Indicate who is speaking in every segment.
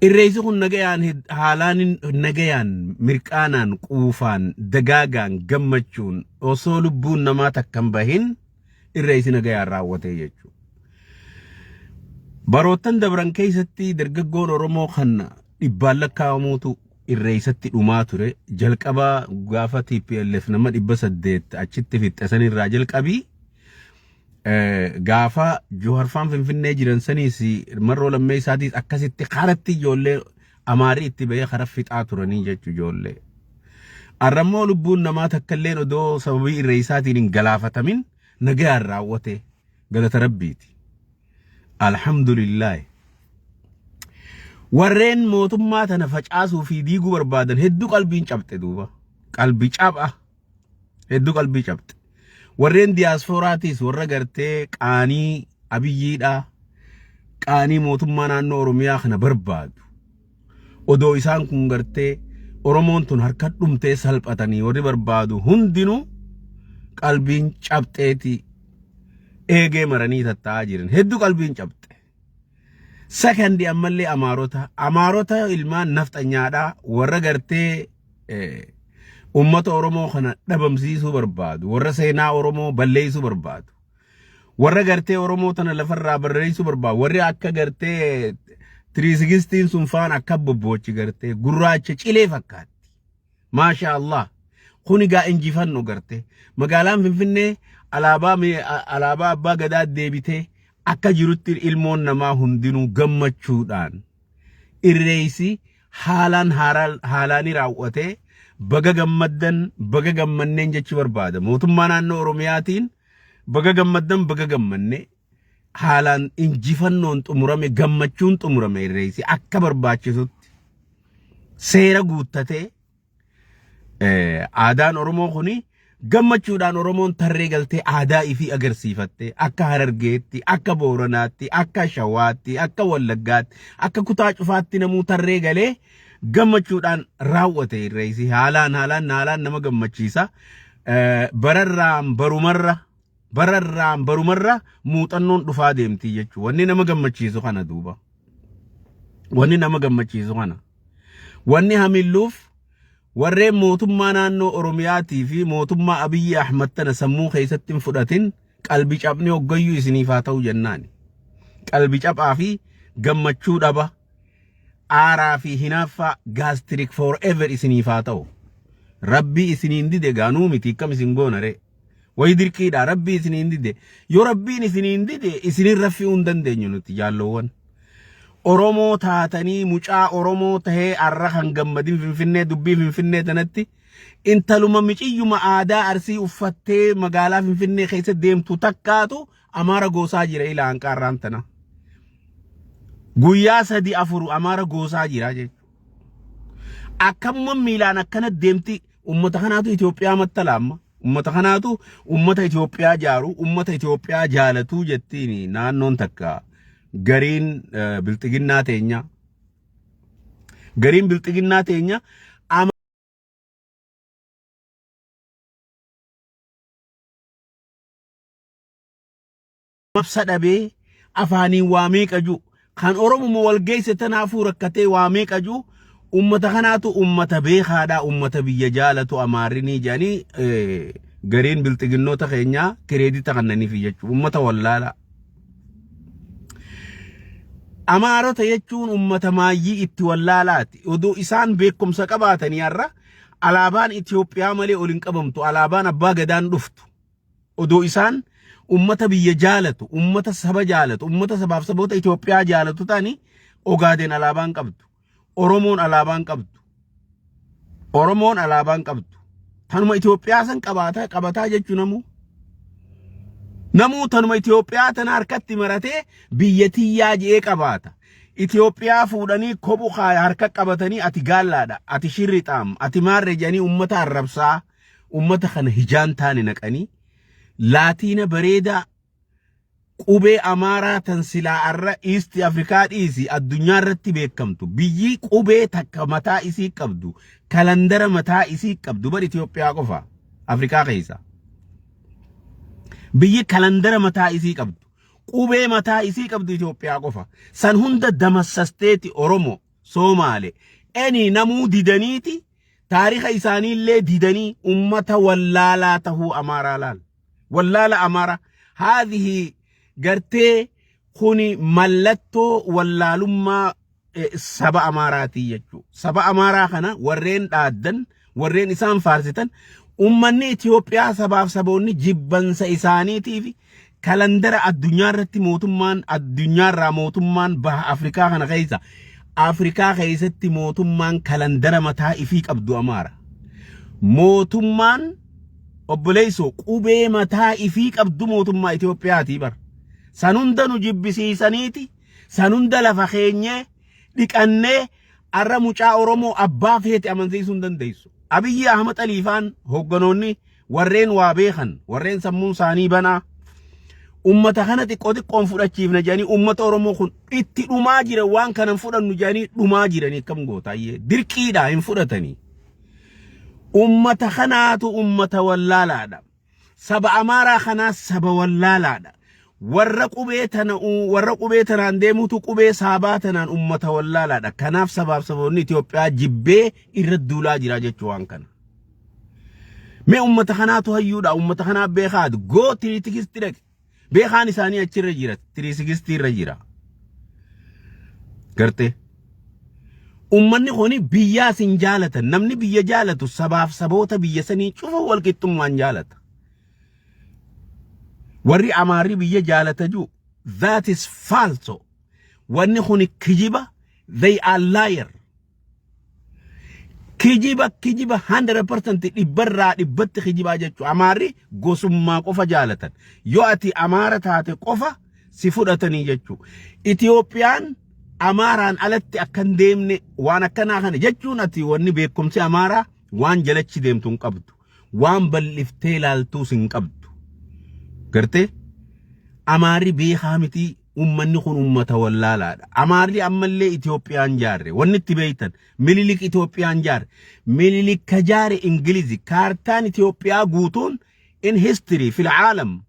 Speaker 1: Irreessi kun nagayaan haalaan nagayaan mirqaanaan quufaan dagaagaan gammachuun osoo lubbuun namaa takka hin bahin irreessi nagayaan raawwatee jechuudha. Baroottan dabran keessatti dargaggoon Oromoo kan dhibbaan lakkaa'amuutu irreessatti dhumaa ture. Jalqaba gaafa TPLF nama 800 achitti fixxe sanirraa jalqabii Gaafa Juharfaan Finfinnee jiran saniis marroo lammeessaatiis akkasitti karatti ijoollee Amaarri itti bahee kara fixaa turanii jechuu ijoollee. Arrammoo lubbuun namaa takkalleen odoo sababii irreessaatiin hin galaafatamin nagayaan raawwate galata rabbiiti. Alhamdulillaahi. Warreen mootummaa tana facaasuu fi diiguu barbaadan hedduu qalbiin cabxe duuba. Qalbii capha. Hedduu qalbii cabxe. Warreen diyaaspooraatiis warra gartee qaanii Abiyyiidha. Qaanii mootummaa naannoo Oromiyaa kana barbaadu. Odoo isaan kun gartee Oromoon tun harka dhumtee salphatanii warri barbaadu hundinuu qalbiin cabxeeti eegee maranii tattaa'aa jiran. Hedduu qalbiin cabxe. Sakandi ammallee Amaarota. Amaarota ilmaan nafxanyaadhaa warra gartee ummata Oromoo kana dhabamsiisuu barbaadu. Warra seenaa Oromoo balleessuu barbaadu. Warra gartee Oromoo tana lafarraa barreessuu barbaadu. Warri akka gartee tiriisigistiin sun faan akka bobboochi gartee gurraacha cilee fakkaatti. Maasha Allah. Kun egaa injifanno garte. Magaalaan Finfinnee alaabaa alaabaa abbaa gadaa deebitee akka jirutti ilmoon namaa hundinuu gammachuudhaan irreessi haalaan haalaanii raawwatee baga gammaddan baga gammanneen jechuu barbaada. Mootummaa naannoo Oromiyaatiin baga gammaddan baga gammanne haalaan injifannoon xumurame gammachuun xumurame irreessi akka barbaachisutti seera guuttatee aadaan Oromoo kuni gammachuudhaan Oromoon tarree galtee aadaa ifii agarsiifattee akka Harargeetti, akka Booranaatti, akka Shawaatti, akka Wallaggaatti, akka kutaa cufaatti namuu tarree galee gammachuudhaan raawwate irreessi haalaan haalaan haalaan nama gammachiisa. Bararraan barumarra Bararraan barumarra muuxannoon dhufaa deemtii jechuudha. Wanni nama gammachiisu kana duuba. Wanni nama gammachiisu kana. Wanni hamilluuf warreen mootummaa naannoo Oromiyaatii fi mootummaa Abiyyi Ahmad tana sammuu keessatti hin fudhatin qalbi cabni hoggayyuu isiniif haa ta'u jennaani. Qalbi caphaa fi gammachuu dhaba. Aaraa fi hinaaffaa gastric forever isiniif haa ta'u. Rabbii isiniin dide gaanuu miti akkam isin goona ree. Wayi dirqiidha rabbii isiniin dide. Yoo rabbiin isiniin dide isinin raffi'uu hin dandeenyu nuti jaalloowwan. Oromoo taatanii mucaa Oromoo tahee arra kan gammadin Finfinnee dubbii Finfinnee tanatti intaluma miciyyuma aadaa Arsii uffattee magaalaa Finfinnee keessa deemtu takkaatu Amaara goosaa jira ila hanqaarraan tana. Guyyaa sadi afur Amaara goosaa jira jechuudha. Akkamuma miilaan akkana deemti Ummata kanaatu Itoophiyaa mattala amma. Ummata kanaatu ummata Itoophiyaa jaaru, ummata Itoophiyaa jaalatuu jettiin naannoon takka gariin bilxiginnaa teenya. Gariin bilxiginnaa teenya Obsa dhabee afaaniin waa meeqa ji'u kan Oromuma wal geesse tanaafuu rakkatee waa meeqa ji'u ummata kanaatu ummata beekaadha ummata biyya jaalatu amaarrinii jedhanii gariin bilxiginnoota keenyaa kireedita kannaniifi jechuudha ummata wallaalaa. Amaarota jechuun ummata maayyii itti wallaalaati. Oduu isaan beekumsa qabaatanii har'a alaabaan Itoophiyaa malee ol hin qabamtu alaabaan abbaa gadaan dhuftu. Odoo isaan ummata biyya jaalatu, ummata saba jaalatu, ummata sabaaf saboota Itoophiyaa jaalatu ta'anii Ogaadeen alaabaan qabdu. Oromoon alaabaan qabdu. Oromoon alaabaan qabdu. Tanuma Itoophiyaa san qabaataa qabataa jechuu namuu. Namuu tanuma Itoophiyaa tana harkatti maratee biyya tiyyaa je'ee qabaata. Itoophiyaa fuudhanii kophu kaaya harka qabatanii ati gaallaadha, ati shirrixaam, ati maarre jedhanii ummata arrabsaa. Ummata kana hijaan taane naqanii laatiina bareedaa qubee Amaaraa tan silaa arra East Afrikaa dhiisi addunyaa irratti beekamtu biyyi qubee takka mataa isii qabdu kalandara mataa isii qabdu bar Itoophiyaa qofa Afrikaa keessa. Biyyi kalandara mataa isii qabdu qubee mataa isii qabdu Itoophiyaa qofa. San hunda damassasteeti Oromoo. Soomaale, eni namuu didaniiti taarika isaaniillee didanii ummata wallaalaa tahuu Amaaraa laal. Wallaala Amaaraa. Haadhihi gartee kuni mallattoo wallaalummaa saba Amaaraatii jechuudha. Saba Amaaraa kana warreen dhaaddan, warreen isaan faarsitan, ummanni Itoophiyaa sabaaf saboonni jibbansa isaaniitii fi kalandara addunyaa irratti mootummaan addunyaarraa mootummaan baha Afrikaa kana keessa Afrikaa keessatti mootummaan kalandara mataa ifii qabdu Amaara. Mootummaan obboleessoo qubee mataa ifii qabdu mootummaa Itoophiyaatii bara. San hunda nu jibbisiisaniiti. San hunda lafa keenyee dhiqannee arra mucaa Oromoo abbaa feete amansiisuu hin dandeessu. Abiyyi Ahmad Aliifaan hoogganoonni warreen waa beekan warreen sammuun isaanii banaa ummata kana xiqqoo xiqqoon fudhachiifna jedhanii ummata Oromoo kun itti dhumaa jira waan kanan fudhannu jedhanii dhumaa jiranii akkam gootaayyee dirqiidha hin fudhatanii. Ummata kanaatu ummata wallaalaadha. Saba Amaaraa kanaa saba wallaalaadha. Warra qubee tana warra qubee tanaan deemutu qubee saabaa tanaan ummata wallaalaadha. Kanaaf sabaaf saboonni Itoophiyaa jibbee irra duulaa jira jechuu waan kana. Mee ummata kanaatu hayyuudha, ummata kanaa beekaatu goo tiriitikisti dhaqe. Beekaan isaanii achirra jira, tiriisigistii irra jira. Gartee. Ummanni kun biyyaas hin jaalatan. Namni biyya jaalatu sabaaf saboota biyya sanii cufa walqixxummaan jaalata. Warri Amaarri biyya jaalata jiru that is falso. Wanni kun kijiba, they are liar. Kijiba kijiba 100% dhibbarraa dhibbatti kijibaa jechuudha. Amaarri gosummaa qofa jaalatan. Yoo ati Amaara taate qofa si fudhatanii jechuudha. Itiyoophiyaan Amaaraan alatti akka hin deemne waan akkanaa kana jechuun ati wanni beekumsi Amaaraa waan jalachi deemtu hin qabdu. Waan bal'iftee ilaaltuus hin qabdu. Gartee? Amaarri beekaa miti ummanni kun ummata wallaalaadha. Amaarri ammallee Itoophiyaan jaarre. Wanni itti beektan Minilik Itoophiyaan jaarre. Minilik ka jaare Ingilizi. Kaartaan Itoophiyaa guutuun in history fil aalam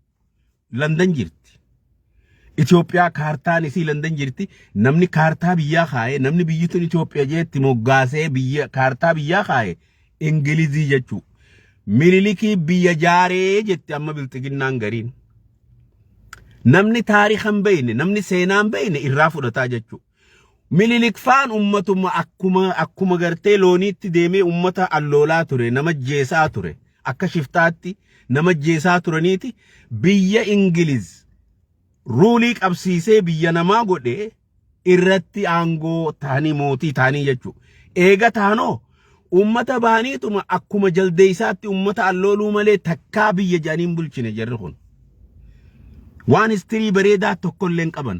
Speaker 1: London jirti. Itoophiyaa kaartaan isii London jirti. Namni kaartaa biyyaa kaa'e, namni biyyi tun Itoophiyaa jeetti moggaasee biyya kaartaa biyyaa kaa'e Ingilizii jechuu. Minilikii biyya jaaree jetti amma bilxiginnaan gariin. Namni taarika hin beekne, namni seenaa hin beekne irraa fudhataa jechuudha. Minilik faan ummatuma akkuma akkuma gartee looniitti deemee ummata alloolaa ture, nama jeesaa ture. Akka shiftaatti nama jeesaa turaniiti biyya Ingiliz ruulii qabsiisee biyya namaa godhe irratti aangoo ta'anii mootii ta'anii jechuudha. Eega taanoo ummata bahaniituma akkuma jaldeessaatti ummata allooluu malee takkaa biyya jedhanii hin bulchine jarri kun. Waan histirii bareedaa tokkollee hin qaban.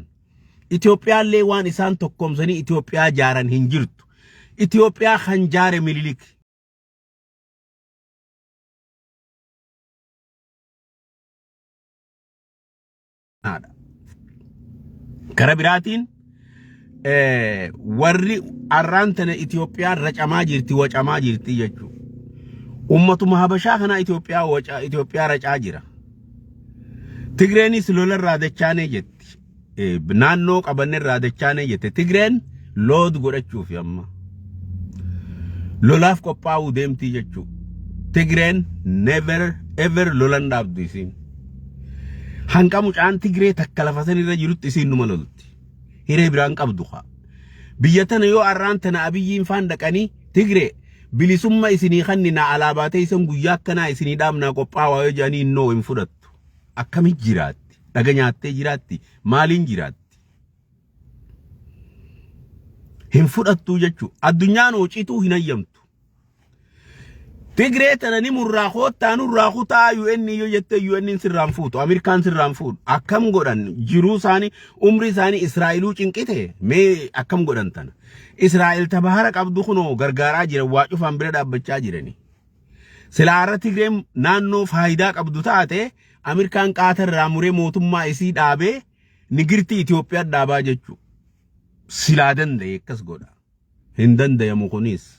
Speaker 1: Itoophiyaallee waan isaan tokkoomsanii Itoophiyaa jaaran hin jirtu. Itoophiyaa kan jaare Minilik. Gara biraatiin warri arraan tana Itoophiyaan racamaa jirti wacamaa jirti jechuudha. Ummatuma Habashaa kanaa Itoophiyaa waca Itoophiyaa racaa jira. Tigreenis lolarraa dachaanee jetti. Naannoo qabannerraa dachaanee jette. Tigreen lood godhachuufi amma. Lolaaf qophaa'uu deemtii jechuudha. Tigreen never ever lolan dhaabdu isiin. Hanqa mucaan Tigree takka lafa sanirra jirutti isiin numa lolti. Hiree biraan qabdu kaa. Biyya tana yoo arraan tana Abiyyiin faan dhaqanii Tigree bilisumma isinii kannina alaabaa teessan guyyaa akkanaa isinii dhaabnaa qophaawaa yoo jedhanii innoo hin fudhattu. Akkami jiraatti? Dhaga nyaattee jiraatti? Maaliin jiraatti? Hin fudhattuu jechuudha. Addunyaan hocituu hin hayyamtu. Tigree tana ni murraa koottaa nurraa kutaa UN yoo jette UN sirraan fuutu Ameerikaan sirraan fuudhu akkam godhan jiruu isaanii umrii isaanii Israa'eluu cinqite mee akkam godhan tana Israa'el tabahara qabdu kunoo gargaaraa jiran waa cufaan bira dhaabbachaa jirani. Silaa har'a Tigreen naannoo faayidaa qabdu taate Ameerikaan qaata irraa muree mootummaa isii dhaabee nigirtii Itoophiyaa dhaabaa jechuudha. Silaa danda'e akkas godha. Hin dandayamu kunis.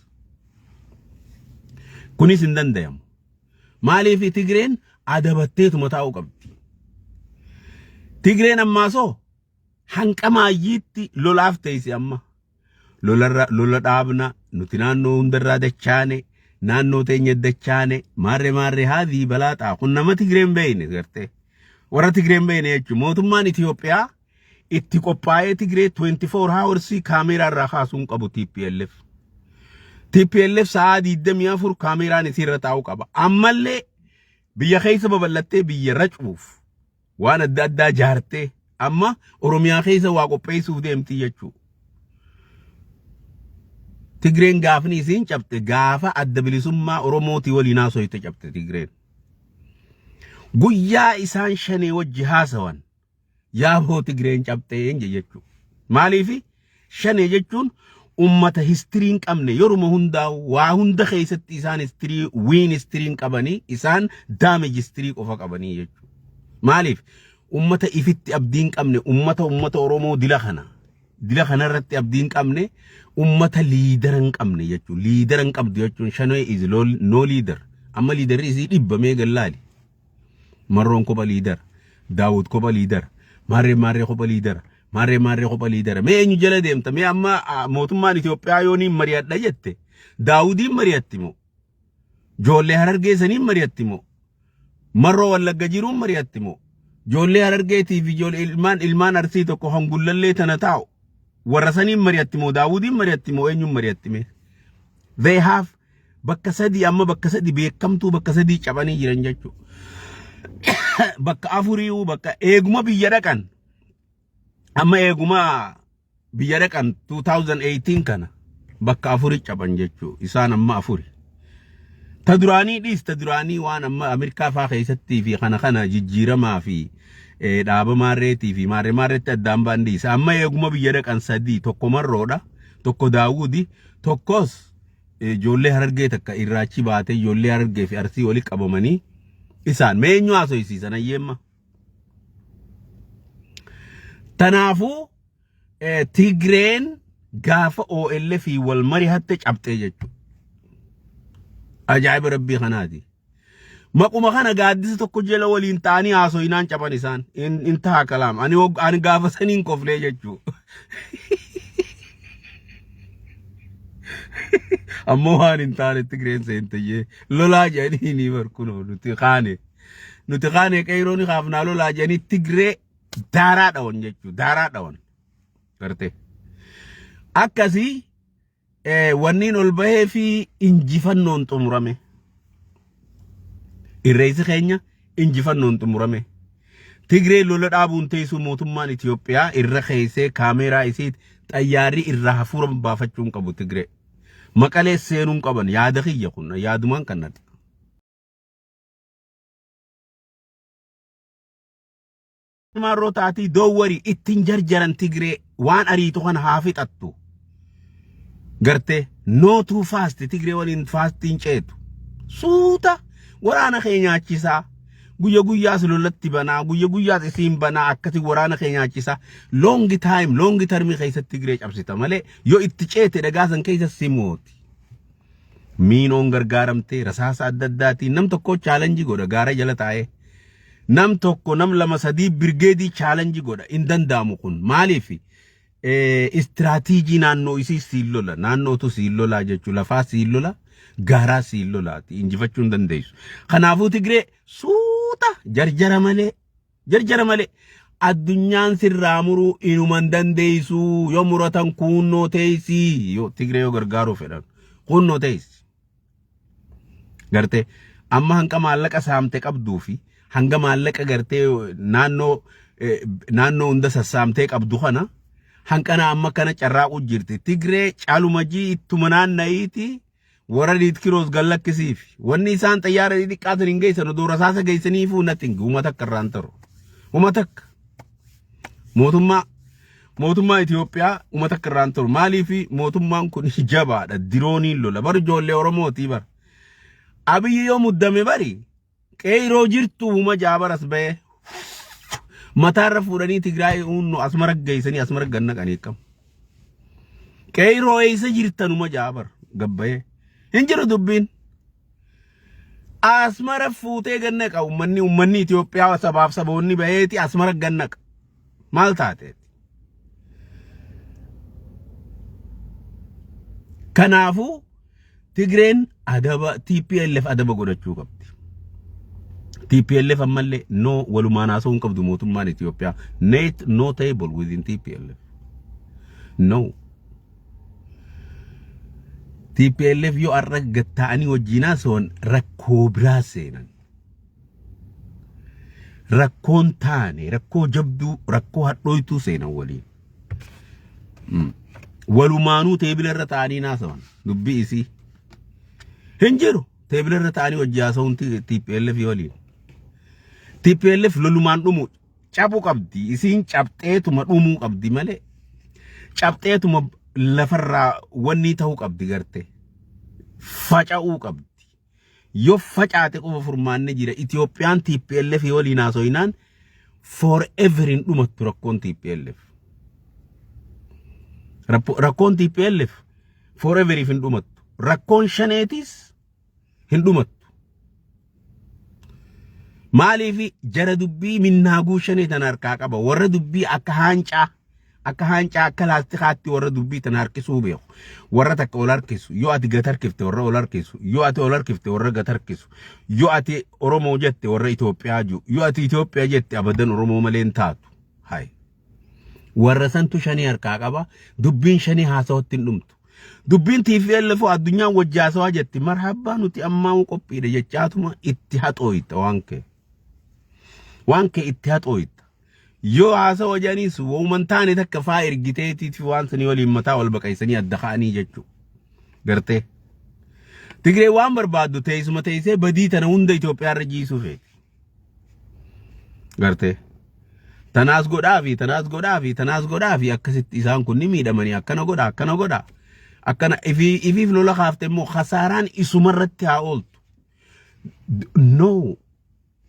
Speaker 1: Kunis hin dandayamu. Maaliif Tigreen adabatteetuma taa'uu qabdi. Tigreen ammaasoo hanqa maayyiitti lolaaf teessi amma. Lolarra lola dhaabna nuti naannoo hundarraa dachaane naannoo teenya dachaane maarree maarree haadii balaaxaa kun nama Tigreen beeyne gartee warra Tigreen beeyne jechuun mootummaan Itoophiyaa itti qophaa'ee Tigree 24 hours kaameeraa irraa kaasuun qabu TPLF. TPLF sa'aa 24 kaameeraan isiirra taa'uu qaba. Ammallee biyya keessa babal'attee biyya racuuf waan adda addaa jaartee amma Oromiyaa keessa waa qopheessuuf deemti jechuudha. Tigreen gaafni isiin cabte gaafa adda bilisummaa Oromootii waliin haasoyte cabte Tigreen. Guyyaa isaan shanee wajji haasawan yaaboo Tigreen cabxee jechuudha. Maaliifi shanee jechuun ummata history hin qabne yeruma hundaa'u waa hunda keessatti isaan history win history hin qabanii isaan damage history qofa qabanii jechuudha. Maaliif ummata ifitti abdii hin qabne ummata ummata Oromoo dila kana dila kanarratti abdii hin qabne ummata leader hin qabne jechuudha. Leader hin qabdu jechuun shanee is no leader. Amma leaderri isii dhibbamee gallaali. Marroon kopha leader. Daawud kopha leader. Maarree maarree kopha leader. Maarree maarree kopha leader. Mee eenyu jala deemta? Mee amma mootummaan Itoophiyaa yoo niin mari'adha jette Daawudiin mari'atti moo? Ijoollee Harargee saniin mari'atti moo? Marroo Wallagga jiruun mari'atti moo? Ijoollee Harargeetii fi ijoollee ilmaan ilmaan Arsii tokko hangullallee tana taa'u warra saniin mari'atti moo Daawudiin mari'atti moo eenyuun mari'atti mee? They have bakka sadii amma bakka sadii beekamtuu bakka sadii cabanii jiran jechuudha. Bakka afuriiwuu bakka eeguma biyya dhaqan amma eeguma biyya dhaqan 2018 kana bakka afuri caban jechuudha. Isaan amma afuri. Ta duraanii dhiis ta duraanii waan amma Ameerikaa faa keessattii fi kana kana jijjiiramaa fi dhaaba maarreetii fi maarree maarreetti addaan ba'an dhiisa. Amma eeguma biyya dhaqan sadii tokko marroodha tokko daawudi tokkos ijoollee Harargee takka irraachi baatee ijoollee Harargee fi Arsii wali qabamanii isaan mee eenyu haasoysiisan ayyeemma. Tanaafuu Tigreen gaafa OLF fi wal mari'atte cabxee jechuudha. Ajaa'iba rabbii kanaati. Maquma kana gaaddisa tokko jala waliin ta'anii haasoyinaan caban isaan. In ta'a kalaam. Ani gaafa saniin koflee jechuudha. Ammoo waan hin taane Tigreen seentee lolaa jedhanii ni barkunoo nuti kaane. Nuti kaane qeyroo ni kaafnaa lolaa jedhanii Tigree daaraa dhawan jechuudha. Daaraa dhawan. Gartee. Akkasii wanniin ol bahee fi injifannoon xumurame. Irreessi keenya injifannoon xumurame. Tigree lola dhaabuun teessuu mootummaan Itoophiyaa irra keessee kaameeraa isiit xayyaarri irraa hafuura baafachuu hin qabu Tigree. Maqalee seenuu hin qaban yaada kiyya kun yaadumaan kan natti. Maarroo taatii doowwarii ittiin jarjaran Tigree waan ariitu kana haa fixattu. Gartee no too fast Tigree waliin fastiin ceetu. Suuta waraana kee nyaachisaa. Guyya guyyaas lolatti banaa guyya guyyaas isiin banaa akkasi waraana kee nyaachisaa. Long time long termii keessatti Tigree cabsita malee yoo itti ceete dhagaa san keessa simooti. Miinoon gargaaramtee rasaasa adda addaatiin nam tokko challenge godha gaara jala taa'ee. Nam tokko nam lama sadii birgeedii challenge godha hin danda'amu kun maaliif istiraatiijii naannoo isii siin lola naannootu siin lolaa jechuun lafaa siin lola gaaraa siin lolaati injifachuu hin dandeessu. Kanaafuu Tigree suuta jarjara malee jarjara malee addunyaan sirraa muruu inuma hin dandeessu yoo muratan kuunnoo teessii yoo Tigree yoo gargaaruu fedhan kuunnoo teessi. Gartee amma hanqa maallaqa saamte qabduu fi hanga maallaqa gartee naannoo naannoo hunda sassaamtee qabdu kana hanqana amma kana carraaquu jirti. Tigree caaluma jii ittuma naanna'iiti warra liitkiroos gallakkisiif. Wanni isaan xayyaara xixiqqaa hin geessan odoo rasaasa geessaniifuu nothing uummata akka irraan taru. Uummata akka mootummaa mootummaa Itoophiyaa uummata akka irraan taru. Maaliif mootummaan kun jabaadha dirooniin lola bar ijoollee Oromootii bar. Abiyyi yoo muddame bari qeyroo jirtu uuma jaabaras ba'ee mataarra fuudhanii Tigraay uunnu asmara geessanii asmara gannaqanii akkam. Qeyroo eessa jirtan uma jaabar gabbayee hin jiru dubbiin. Asmara fuutee gannaqa uummanni uummanni Itoophiyaa sabaaf saboonni baheeti asmara gannaqa. Maal taateeti? Kanaafuu Tigreen adaba TPLF adaba godhachuu qabdi. TPLF ammallee no walumaan haasa'uu hin qabdu mootummaan Itoophiyaa. Net no table within TPLF. No. TPLF yoo har'a gad taa'anii wajjin haasa'an rakkoo biraa seenan. Rakkoon taane rakkoo jabduu rakkoo hadhooytuu seenan waliin. Walumaanuu teebila irra taa'anii haasawan dubbii isii. Hin jiru teebila irra taa'anii wajji haasa'uun TPLF waliin. TPLF lolumaan dhumu cabu qabdi isiin cabxeetuma dhumuu qabdi malee cabxeetuma lafarraa wanni ta'uu qabdi garte faca'uu qabdi. Yoo facaate qofa furmaanni jira. Itoophiyaan TPLF waliin haasoinaan forever hin dhumattu rakkoon TPLF. Rakkoon TPLF forever hin dhumattu. Rakkoon shaneetis hin dhumattu. Maaliif jara dubbii minnaaguu shanee tana harkaa qaba. Warra dubbii akka haancaa akka haancaa akka laastikaatti warra dubbii tana harkisuu beeku. Warra takka ol harkisu yoo ati gad harkifte warra ol harkisu yoo ati ol harkifte warra gad harkisu yoo ati Oromoo jette warra Itoophiyaa jiru yoo ati Itoophiyaa jette abadan Oromoo malee hin taatu. Hay. Warra santu shanii harkaa qaba. Dubbiin shanii haasawatti hin dhumtu. Dubbiin TPLF addunyaan wajji haasawaa jetti. Marhabbaa nuti ammaa qophiidha jechaatuma itti haxooyta waan kee. Waan kee itti haxooyta. Yoo haasawa jedhaniis wauman taane takka faa ergiteetiif waan sanii waliin mataa wal baqaysanii adda ka'anii jechuudha. Gartee. Tigree waan barbaaddu teessuma teessee badii tana hunda Itoophiyaa irra jiisuu feeti. Gartee. Tanaas godhaa fi tanaas godhaa fi tanaas godhaa fi akkasitti isaan kun ni miidhamanii akkana godhaa akkana godhaa. Akkana ifiif lola kaafte immoo kasaaraan isumarratti haa ooltu. No.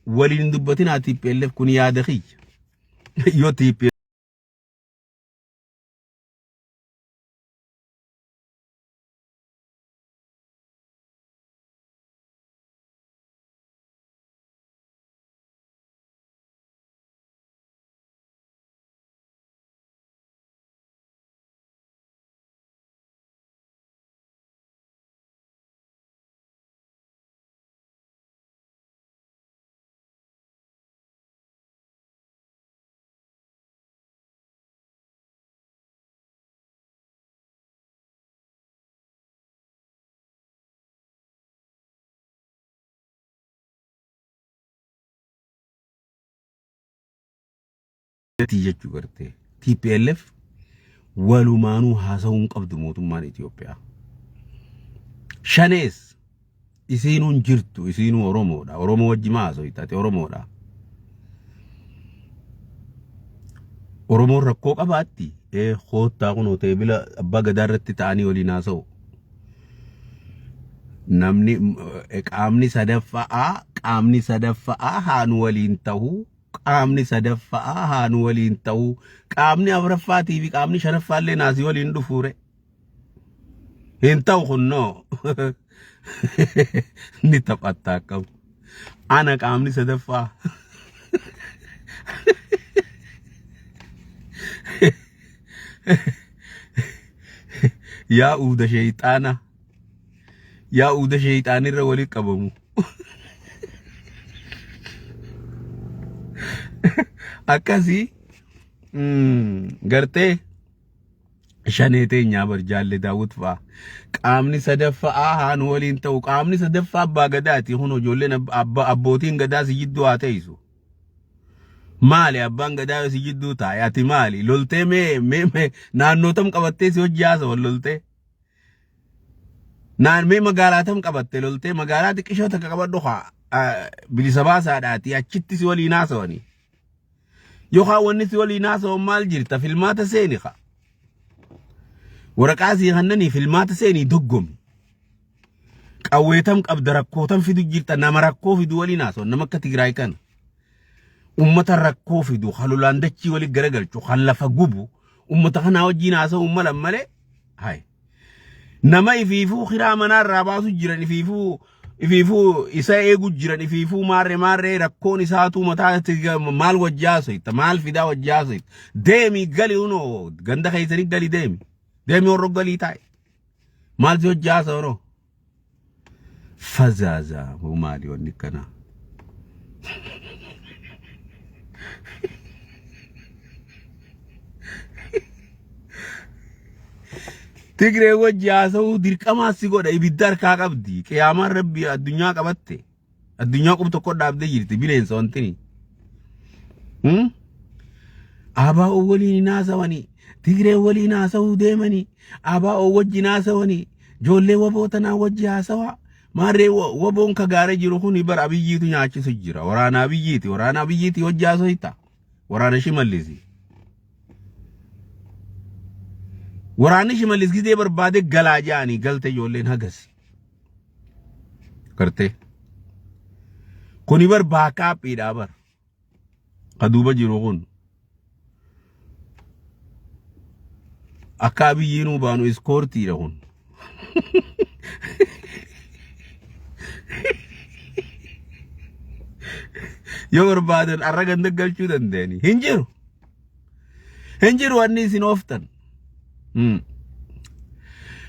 Speaker 1: Waliin hin dubbatinaa TPLF kun yaada kiyya. Yoo TPLF jechuu gartee TPLF walumaanuu haasa'uu hin qabdu mootummaan Itoophiyaa. Shanees isiinuu hin jirtu isiinuu Oromoodha. Oromoo wajji maa haasofta ati Oromoodha. Oromoon rakkoo qabaatti ee koottaa kunoo teebila abbaa gadaa irratti ta'anii waliin haasa'u. Namni qaamni sadaffa'aa qaamni sadaffa'aa haa nu waliin ta'uu qaamni sadaffa'aa haa nu waliin ta'uu qaamni afuraffaatii fi qaamni shanaffaallee naasii waliin dhufuure. Hin ta'u kunnoo ni taphatta akkam. Ana qaamni sadaffaa. Yaa uuda sheeyxaana. Yaa uuda sheeyxaanirra wali qabamu. Akkasii gartee shanee teenyaa bar jaalle daawwit fa'a. Qaamni sadaffaa haa nu waliin ta'u. Qaamni sadaffaa abbaa gadaati. Kun ijoolleen abbootiin gadaa si jidduu haa teessu. Maali abbaan gadaa yoo si jidduu taa'e ati maali? Loltee mee mee mee naannoo tam qabattee si hojii haasawan loltee? Naan mee magaalaa tam qabatte loltee magaalaa xiqqishoo takka qabadhu haa bilisa baasaadhaati achitti si waliin haasawanii. Yookaan wanni si waliin haasawan maal jirta filmaata seeni kaa. Waraqaa sii kannanii filmaata seenii doggomi. Qawweetam qabda rakkootam fidu jirta nama rakkoo fidu waliin haasawan nama akka Tigraay kana. Ummata rakkoo fidu kan lolaan dachii waliin garagalchu kan lafa gubu ummata kanaa wajjin haasa'uun malan malee hay. Nama ifiifuu kiraa manaa irraa baasu jiran ifiifuu ifiifuu isa eegu jiran ifiifuu maarree maarree rakkoon isaatuu mataa maal wajji haasoyta maal fidaa wajji haasoyta deemi gali unoo ganda keessanii gali deemi deemi horro galii taa'e. Maal si hojii haasa'u Fazaazaa hoo maali wanni akkanaa? Tigree wajji haasa'uu dirqamaa si godha ibidda harkaa qabdi. Qiyaamaan rabbi addunyaa qabatte. Addunyaa qub tokko dhaabdee jirti bineensa wantini. ABO waliin hin haasawanii. Tigree waliin haasawuu deemanii. ABO wajjin haasawanii. Ijoollee waboo tanaa wajji haasawaa. Maarree waboon ka gaara jiru kun bara Abiyyiitu nyaachisu jira. Waraana Abiyyiiti. Waraana Abiyyiiti wajji haasoyta. Waraana Shimallisi. Waraanni Shimallis gizee barbaade galaa ja'anii galte ijoolleen hagasi. Gartee. Kuni bar baakaaphiidha bar. Ka duuba jiru kun. Akka Abiyyiinuu baanu iskoortiidha kun. Yoo barbaadan arra ganda galchuu danda'anii. Hin jiru. Hin jiru wanni isin ooftan.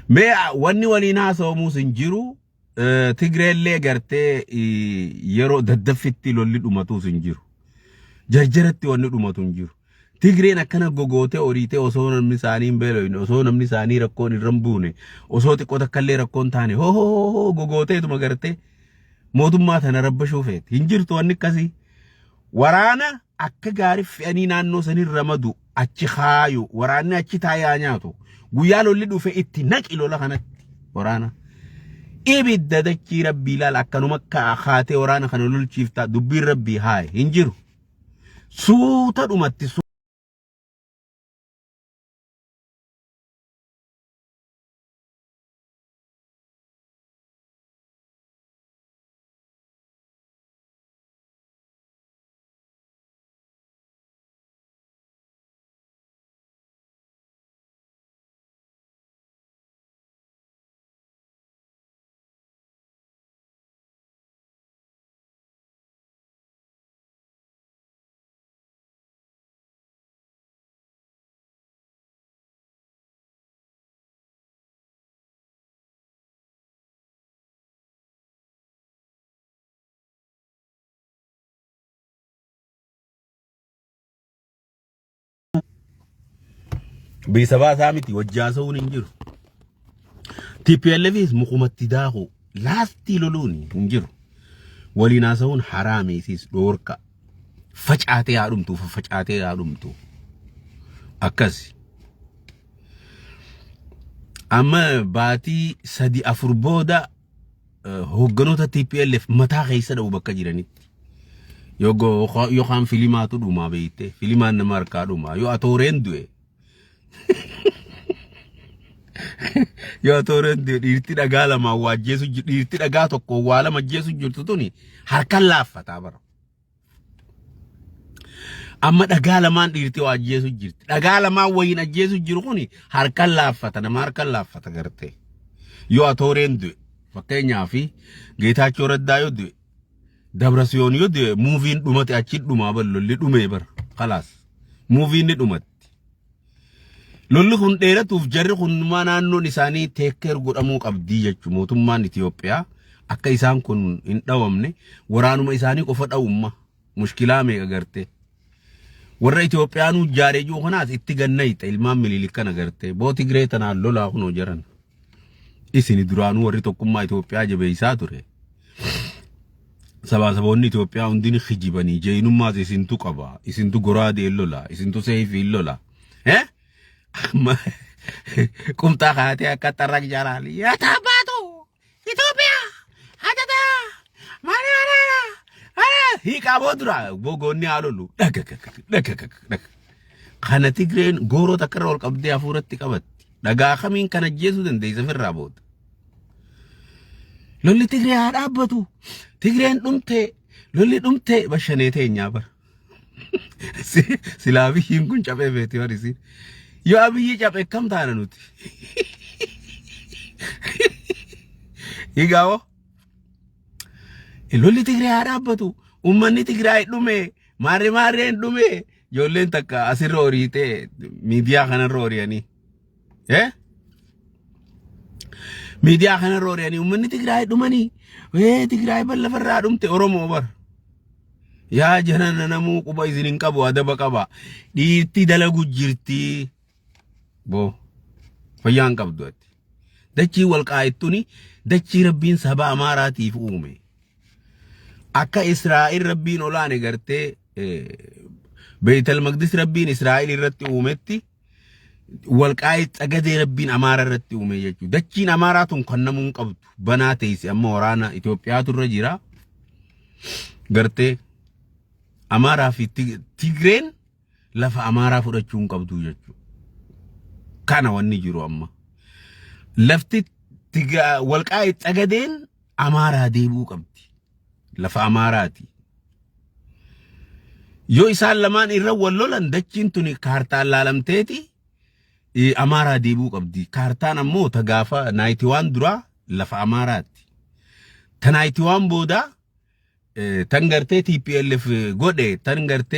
Speaker 1: Mee wanni waliin haasawamuus hin jiru. Tigreellee gartee yeroo daddaffitti lolli dhumatuus hin jiru. Jarjaratti wanni dhumatu hin jiru. Tigreen akkana gogootee oriitee osoo namni isaanii hin beelofne, osoo namni isaanii rakkoon irra hin buune, osoo xiqqoo takkallee rakkoon taane hoo hoo hoo gogooteetuma gartee mootummaa tana rabbashuu feeti. Hin jirtu wanni akkasii. Waraana akka gaarii fe'anii naannoo sanii ramadu achi kaayu waraanni achi taa'ee haa nyaatu. Guyyaa lolli dhufe itti naqi lola kanatti waraana. Ibidda dachii rabbii ilaala akkanuma kaatee waraana kana lolchiiftaa dubbiin rabbii haaye hin jiru. Suuta dhumatti. Bilisa baasaa miti wajji haasa'uun hin jiru. TPLFis mukumatti daaku laastii loluun hin jiru. Waliin haasa'uun haraamiisis dhoorka. Facaatee haa dhumtu faffacaatee haa dhumtu. Akkasi. Amma baatii sadi afur booda hoogganoota TPLF mataa keessa dha'u bakka jiranitti. Yookaan filimaatu dhumaa beekte filimaan nama harkaa dhumaa yoo atooreen du'e. Yoo atooreen du'e dhiirti dhagaa lamaan waa ajjeesu dhiirti dhagaa tokko waa lama ajjeesu jirtu tuni harkaan laaffataa bara. Amma dhagaa lamaan dhiirti waa ajjeesu jirti. Dhagaa lamaan wayiin ajjeesu jiru kuni harkaan laaffata nama harkaan laaffata gartee. Yoo atooreen du'e fakkeenyaaf Geetaachoo Raddaa yoo du'e Dabrasiyoon yoo du'e muuviin dhumate achi dhumaa bar lolli dhumee bar kalaas muuviin ni dhumatti. Lolli kun dheeratuuf jarri kun naannoon isaanii teekkeer godhamuu qabdii jechuudha mootummaan Itoophiyaa akka isaan kun hin dhawamne waraanuma isaanii qofa dhawumma mushkilaa meeqa gartee. Warra Itoophiyaanuu jaaree jiru kanaas itti gannayxa ilmaan Minilik kana gartee boo Tigree tanaan lolaa kunoo jaran. Isini duraanuu warri tokkummaa Itoophiyaa jabeessaa ture. Sabaa saboonni Itoophiyaa hundi ni kijibanii jeenummaas isintu qaba isintu goraadeen lola isintu seefiin lola. Eh? Amma qumxaa kaatee akka xarraq jalaali. Yaa taabbaatu Itoophiyaa hatataa maana hiiqaa boo dura gogoonni haa lolu dhagagag dhagagag dhag. Kana Tigreen gooroo takka irra ol qabdee hafuuratti qabatti. Dhagaa kamiin kan ajjeesuu dandeessa ofirraa booda. Lolli Tigree haa dhaabbatu. Tigreen dhumtee lolli dhumtee bashanee teenyaa bara. Silaa abiyyiin kun caphee beeti war isiin. Yoo abiyyi caphe kam taana nuti? Higaawoo. Lolli Tigraay haa dhaabbatu. Uummanni Tigraay dhume. Maarree maarreen dhume. Ijoolleen takka asirra horiitee miidiyaa kanarra hori'anii. Eh? Miidiyaa kanarra oolanii uummanni Tigraay dhumanii, ee, Tigraay ban lafarraa dhumte. Oromoo bar. Yaa janana, namuu quba isin hin qabu, adaba qaba. Dhiirti dalagu jirti. Boo, fayyaa hin qabdu ati. Dachii Walqaa'ittuni dachii Rabbiin saba Amaaraatiif uume. Akka Israa'el Rabbiin olaane gartee Beeytal Maqdis Rabbiin Israa'el irratti uumetti, Walqaa'it Xagadee Rabbiin Amaara irratti uume jechuudha. Dachiin Amaaraa tun kan namuu hin qabdu. Banaa teessi, amma waraana Itoophiyaatu irra jira. Gartee Amaaraa fi Tigreen lafa Amaaraa fudhachuu hin qabdu jechuudha. Kana wanni jiru amma. Lafti Walqaa'it Xagadeen Amaaraa deebi'uu qabdi. Lafa Amaaraati. Yoo isaan lamaan irra wal lolan, dachiin tuni kaartaan laalamteeti Amaaraa deebi'uu qabdi. Kaartaan ammoo ta gaafa 91 duraa lafa Amaaraati. Ta 91 boodaa tan gartee TPLF godhe tan gartee